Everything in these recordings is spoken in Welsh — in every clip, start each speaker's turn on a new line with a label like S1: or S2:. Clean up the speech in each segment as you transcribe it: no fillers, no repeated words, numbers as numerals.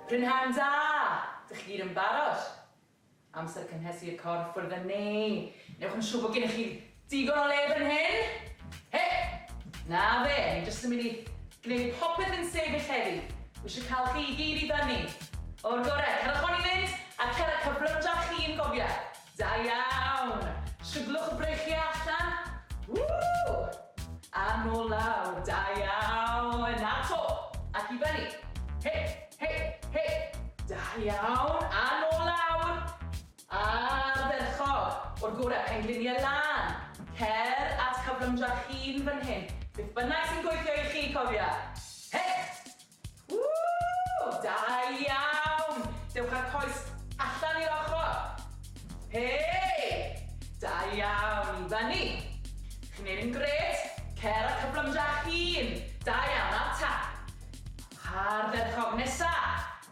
S1: Prynhawn da! Dych chi gyd yn barod? Amser cynhesu'r corff ffwrdd â ni. Newch yn siŵr bod gennych chi digon o le fan hyn. He! Na fe, ni jyst yn mynd i gwneud popeth yn sefyll heddi. Wi eisiau cael chi i gyd i fyny. O'r gorau, cerwch on i fynd a cer y cyflymdra chi'n gofio. Da iawn! Siglwch y breichiau allan. Woo! A nôl lawr. Da iawn! A to! Ac i fyny. Hei, hei, hei! Da iawn! A nôl lawr. Ardderchog! O'r gorau, pengliniau lan. Cer at cyflymdra chi'n fan hyn. Beth bynnag sy'n gweithio i chi, cofia. Hei! Woo! Da iawn! Dewch â'r coes allan i'r ochr. Hei! Da iawn, i fyny. Chi'n neud yn grêt. Cer â cyflymdra'ch hun. Da iawn, a tap. Ardderchog. Nesa!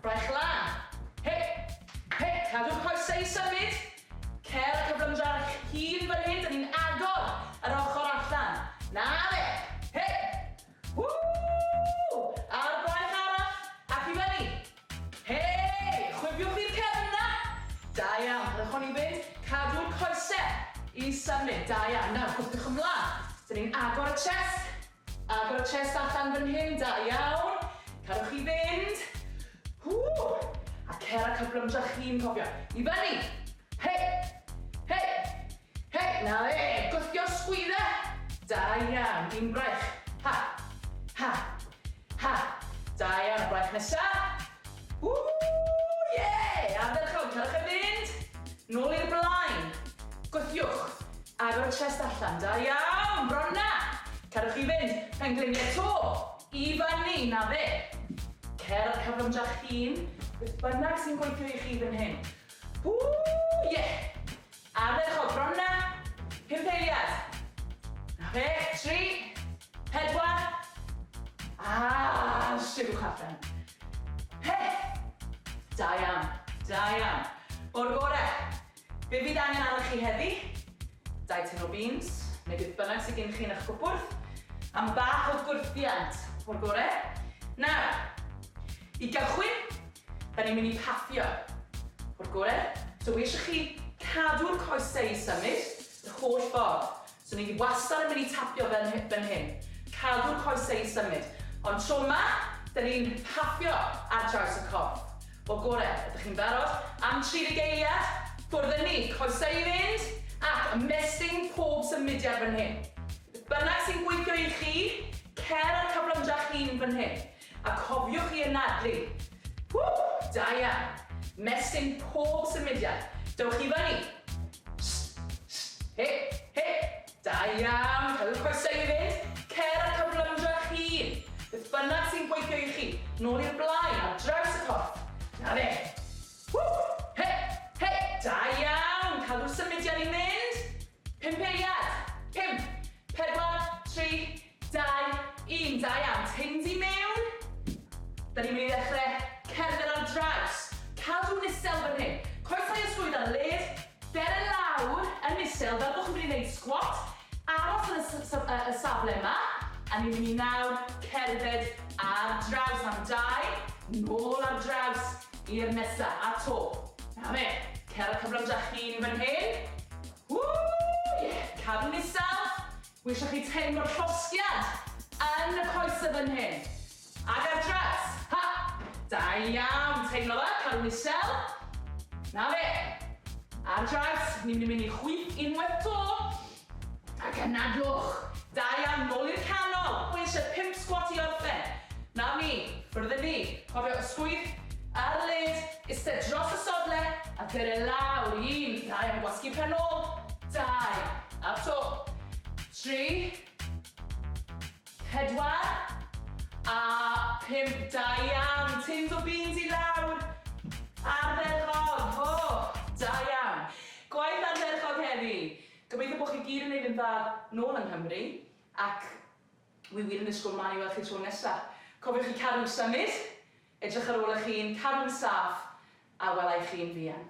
S1: Braich lan. Hei! Hei! Cadw'r coesau i symud. Cer â cyflymdra'ch hun fan hyn. 'Da ni'n agor yr ochr allan. Na fe! Hei! Woo! A'r braich arall, ac i fyny. Hei! Chwifiwch i'r cefn 'na! Da iawn. Rhowch hon i fynd. Cadw'r coese i symud. Da iawn. Nawr, gwthiwch ymlaen. Dyn ni'n agor y chest. Agor y chest allan fan hyn. Da iawn. Cadwch i fynd. Woo! A cer â cyflymdra chi'n cofio. I fyny. Hei! Hei! Hei, 'na fe! Gwthio sgwydde! Da iawn. Un braich. Ha! Ha! Ha! Da iawn. Y braich nesa. Ww! Ie! Ardderchog. Cerwch e fynd. Nôl i'r blaen. Gwthiwch. Agor y chest allan. Da iawn! Bron 'na! Cerwch i fynd. Pengliniau 'to. I fyny. 'Na fe. Cer cyflymdra'ch hun. Beth bynnag sy'n gweithio i chi fan hyn. Ww! Ie! Ardderchog, bron 'na. Pump eiliad. 'Na fe, tri, pedwar, a sigwch allan. He! Da iawn, da iawn. O'r gore. Be fydd angen arnoch chi heddi? Dau tin o beans, neu beth bynnag sydd gen chi yn eich cwpwrdd. Am bach o gwrthiant. O'r gore. Nawr, i gychwyn, Da ni'n mynd i paffio. O'r gore. So wi eisiau chi cadw'r coesau i symud yr holl ffordd. So ni wastad yn mynd i tapio fel fan hyn. Cadw'r coesau i symud. Ond tro 'ma, da ni'n paffio ar draws y corff. O'r gore. Ydych chi'n barod? Am 30 eiliad, ffwrdd â ni. Coesau i fynd, ac ymestyn pob symudiad fan hyn. Beth bynnag sy'n gweithio i chi, cer â'r cyflymdra'ch hun fan hyn. A cofiwch i anadlu. Ww! Da iawn. Mestyn pob symudiad. Dowch i fyny. Sh! Sh! He! He! Da iawn. Cadw'r coesau i fynd. Cer â'r cyflymdra'ch hun. Beth bynnag sy'n gweithio i chi. Nôl i'r blaen, ar draws y corff. 'Na fe. Ww! He! He! Da iawn. Cadw'r symudiad i mynd. Pump eiliad. Pump, pedwar, tri, dau, un. Da iawn. Tins i mewn. Da ni'n mynd i ddechrau cerdded ar draws. Cadw'n isel fan hyn. Coesau ysgwyd ar led. Dere lawr yn isel fel bod chi'n mynd i wneud squat. Aros yn y, y, y safle yma. A ni'n mynd i nawr cerdded ar draws am dau. Nôl ar draws i'r nesa. A to. Na fe. Cer y cyflymdra'ch hun fan hyn. Woo! Ie, cadw'n isel. Wi eisiau chi teimlo'r llosgiad yn y coesau fan hyn. Ag ar draws. Ha! Da iawn. Teimlo fe, cadw'n isel. Na fe. Ar draws, ni'n mynd i mynd i chwith unwaith 'to. Ac anadlwch. Da iawn, nôl i'r canol. Wi eisiau pump sgwat i orffen. 'Na ni, ffwrdd â ni. Cofio, ysgwydd ar led, iste dros y sodle, a dere lawr. Un, da iawn, gwasgu pen ôl. Dau, a 'to. Tri, pedwar, a pump. Da iawn, tins o beans i lawr. Ardderchog, o, da iawn. Gwaith ardderchog heddi. Gobeithio bod chi gyd yn neud yn dda nôl yng Nghymru, ac wi wir yn disgwyl mlaen i weld chi tro nesa. Cofiwch i cadw'n symud, edrych ar ôl eich hun, cadw'n saff, a wela i chi'n fuan.